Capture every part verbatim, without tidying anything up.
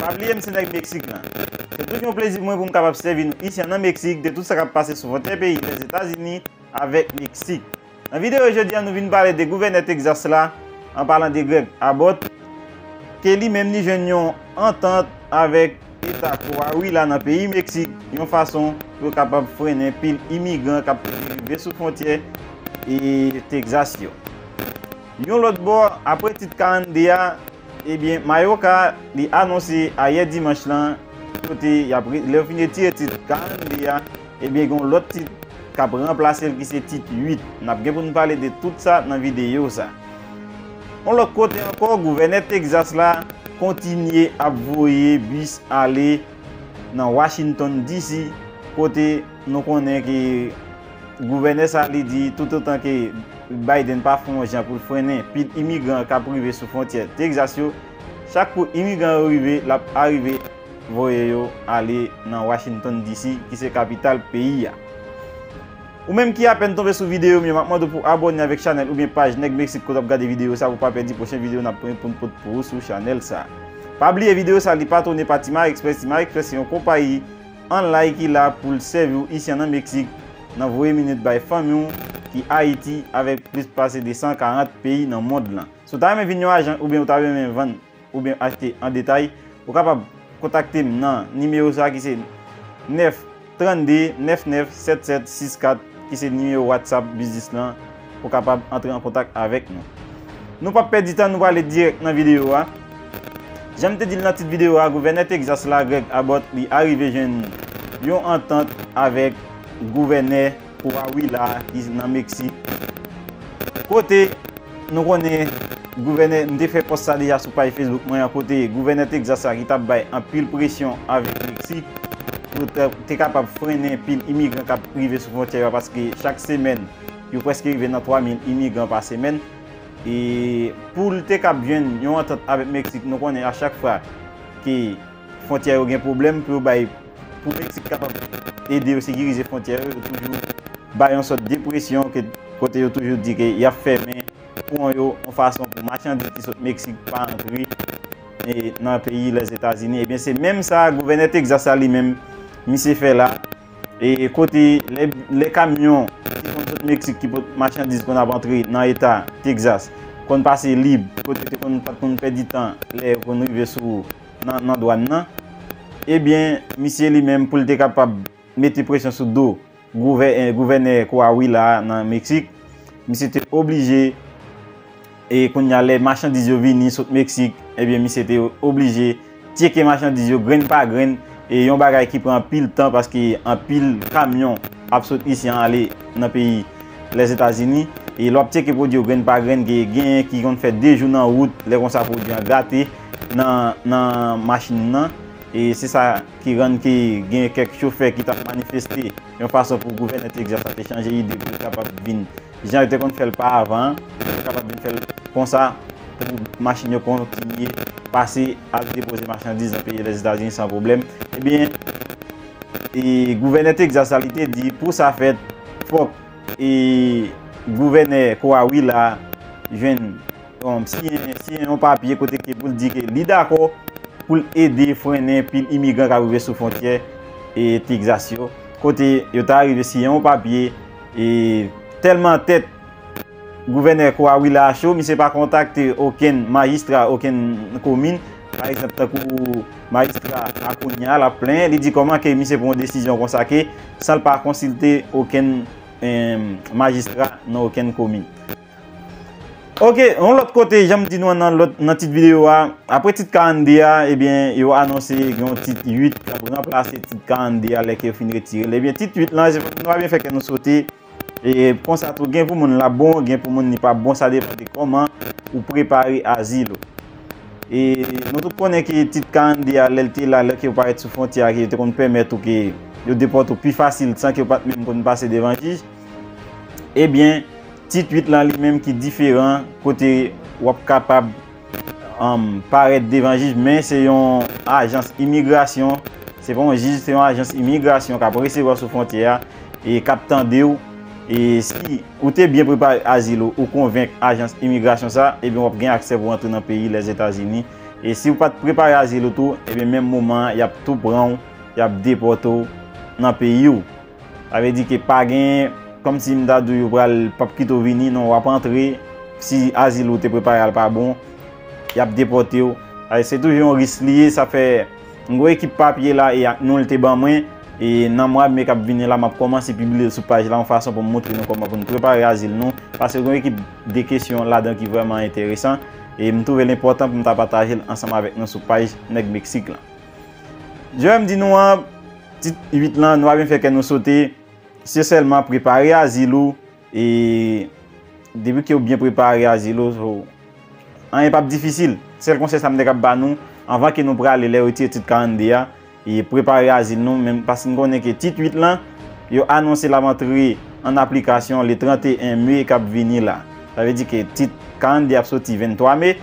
Pa bliye m se nèg Meksik lan. Se toujou yon plezi pou mwen pou m kapab sèvi nou isi a nan Meksik de tout sa k ap pase sou fwontyè peyi Lèzetazini avèk Meksik. Nan videyo jodi a, nou vin pale de gouvènè Texas la, an palan de Greg Abbott, ke li menm li jwenn yon antant avèk eta Coahuila nan peyi Meksik, yon fason pou yo kapab frennen pil imigran k ap rive sou fwontyè e Texas yo. Yon lòt bò, apre tit karannde a, ebyen, Mayorkas, li anonse ayè dimanch lan, kote y ap re-, lè yo fin retire tit karannde a, ebyen, gen yon lòt tit k ap ranplase l ki se tit uit. N ap gen pou n pale de tout sa nan videyo sa. Yon lòt kote ankò, gouvènè Texas la kontinye ap voye bis ale nan Washington D C, kote nou konnen ke gouvènè sa li di toutotan ke Biden pa fè yon jan pou l frennen pil imigran k ap rive sou fwontyè Texas yo, chak kou imigran yo rive, l ap arive voye yo ale nan Washington D C, ki se kapital peyi a. Ou menm ki apèn tonbe sou videyo m yo, m ap mande w pou abòne avèk chanèl oubyen paj Nèg Meksik kote w ap gade videyo sa pou w pa pèdi pwochen videyo n ap pran pou n pote pou ou sou chanèl sa. Pa bliye videyo sa li patwone pa Team AliExpress. Team AliExpress se yon konpayi online ki la pou l sèvi w isi a nan Meksik, nan voye minit bay fanmi w ki Ayiti avèk plis pase de san karant peyi nan mond lan. Si w ta renmen vin yon ajan oubyen w ta renmen vann oubyen achte an detay, ou kapab kontakte m nan nimewo sa ki se nèf trannde nèf nèf sèt sèt sis kat, ki se nimewo WhatsApp biznis lan, pou kapab antre an kontak avèk nou. Nou p ap pèdi tan, nou prale dirèk nan videyo a. Jan m te di l nan tit videyo a, gouvènè Texas la, Greg Abbott, li arive jwenn yon antant avèk gouvènè Coahuila ki nan Meksik. Kote nou konnen gouvènè, m te fè pòs sa deja sou paj Facebook mwen an, kote gouvènè Texas la ki t ap bay anpil presyon avèk Meksik pou te, te kapab frennen pil imigran k ap rive sou fwontyè yo a, paske chak semèn, yo prèske rive nan twa mil imigran pa semèn. E pou l te kab jwenn yon antant avèk Meksik, nou konnen a chak fwa ke fwontyè yo gen pwoblèm, pou yo bay, pou Meksik kapab ede yo sekirize fwontyè yo, yo toujou bay yon sòt de presyon ke, kote yo toujou di ke y ap fèmen pon yo yon fason pou machandiz ki sot Meksik pa antre, e, nan peyi Lèzetazini. Ebyen, se menm sa gouvènè Texas la li menm, misye fè la. E kote lè, lè kamyon ki konn sot Meksik ki pot machandiz konn ap antre nan eta Texas, konn pase lib, kote te konn, pa t konn pèdi tan lè yo konn rive sou, nan, nan dwàn nan. Ebyen, misye li menm, pou l te kapab mete presyon sou do gouvè-, eh, gouvènè Coahuila a nan Meksik, misye te oblije, e kounye a, lè machandiz yo vini sot Meksik, ebyen, misye te oblije tcheke machandiz yo grenn pa grenn, e yon bagay ki pran anpil tan, paske anpil kamyon ap sot isi an ale nan peyi Lèzetazini. E lè w ap tcheke pwodui yo grenn pa grenn, gen, genyen ki konn fè de jou nan wout, lè konsa pwodui an gate nan, nan machin nan. E se sa ki rann ke gen kèk chofè ki t ap manifeste yon fason pou gouvènè Texas la te chanje ide pou l kapab vin, jan yo te konn fè l pa avan an, pou l kapab vin fè l konsa, pou machin yo kontinye pase al depoze machandiz nan peyi Lèzetazini san pwoblèm. Ebyen, e gouvènè Texas la, li te di, pou sa fèt, fòk, e gouvènè Coahuila jwenn, um, siyen, siyen yon papye kote ke pou l di ke li dakò pou l ede frennen pil imigran k ap rive sou fwontyè, e, Texas yo. Kote yo ta rive siyen yon papye, e, tèlman tèt gouvènè Coahuila a cho, misye pa kontakte okenn majistra, okenn komin. Pa egzanp, tankou majistra Acuña, l ap plenyen, li di kòman ke misye pran yon desizyon konsa ke san l pa konsilte okenn, em, majistra nan okenn komin. Ok, yon lòt kote, jan m di nou an nan lòt, nan tit videyo a, apre tit karannde a, ebyen, yo anonse gen yon tit uit k ap ranplase tit karannde a lè ke yo fin retire l. Ebyen, tit uit lan, se fòk nou pa byen fè kè nou sote. E konsa tou, gen pou moun l ap bon, gen pou moun li p ap bon, sa depann de kòman ou prepare azil ou. E nou tout konnen ke tit karannde a, lè l te la, lè ke yo parèt sou fwontyè a, ke yo te konn pèmèt ou ke yo depòte w pi fasil san ke yo pa t menm konn pase devan jij. Ebyen, tit uit lan li menm ki diferan, kote w ap kapab, um, parèt devan jij, men se yon ajans imigrasyon, se pa yon jij, se yon ajans imigrasyon k ap resevwa w sou fwontyè a e k ap tande w. E si ou te byen prepare azil ou, ou konvenk ajans imigrasyon sa, ebyen w ap gen aksè pou antre nan peyi Lèzetazini E si w pa t prepare azil ou tou, ebyen menm moman an, y ap tou pran w, y ap depòte w nan peyi w. Sa vle di ke pa gen, kòmsi m ta di w, yo pral p ap kite w vini, non, w ap antre. Si azil ou te prepare a l pa bon, y ap depòte w. Ay, se toujou yon risk li ye, sa fè m gen yon ekip papye la e ak non l te ban mwen. E nan mwa me k ap vini la, m ap kòmanse pibliye l sou paj la yon fason pou m montre nou kòman pou n prepare azil nou. Paske gen yon ekip de kesyon ladan ki vrèman enteresan. E m twouve l enpòtan pou m ta pataje l ansanm avèk nou sou paj Nèg Meksik lan. Jan m di nou an, tit uit lan, nou pa byen fè kè nou sote. Se sèlman prepare azil ou, e depi ke w byen prepare azil ou, so, anyen p ap difisil. Sèl konsèy sa m te kab ba nou, anvan ke nou prale, lè yo retire tit karannde a, e prepare azil nou, men paske n konnen ke tit uit lan, yo anonse l ap antre an aplikasyon le trannteyen me k ap vini la. Sa vle di ke tit karannde ap soti venntwa me,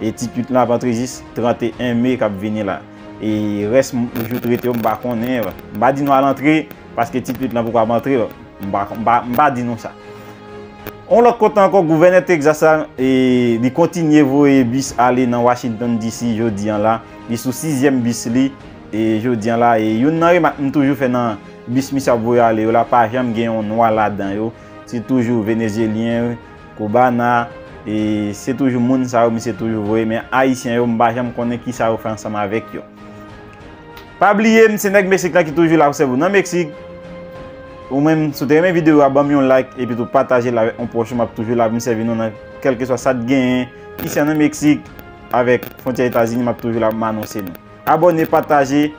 e tit uit lan ap antre jis trannteyen me k ap vini la. E rès m-, jou t rete yo, m pa konnen. M pa di nou al antre, paske tit uit lan poko ap antre. M pa, m pa, m pa di nou sa. On lòt kote ankò, gouvènè Texas la, e, li kontinye voye bis ale nan Washington D C jodi an la. Li sou sizyèm bis li, e, jodi an la. E youn nan remak m toujou fè nan bis misye ap voye ale yo la, pa janm gen yon nwa ladan yo. Se toujou Venezyelyen, Koubana, e se toujou moun sa yo misye toujou voye, men Ayisyen yo, m pa janm konnen kisa yo fè ansanm avèk yo. Pa bliye, m se Nèg Meksik lan ki toujou la pou sèvi w nan Meksik. Ou menm, si w te renmen videyo a, ban m yon like, epi tou pataje l avèk yon pwòch ou, m ap toujou la pou m sèvi nou nan kèlkeswa sa t genyen, isi a nan Meksik, avèk fwontyè Etazini, m ap toujou la pou m anonse nou. Abòne, pataje,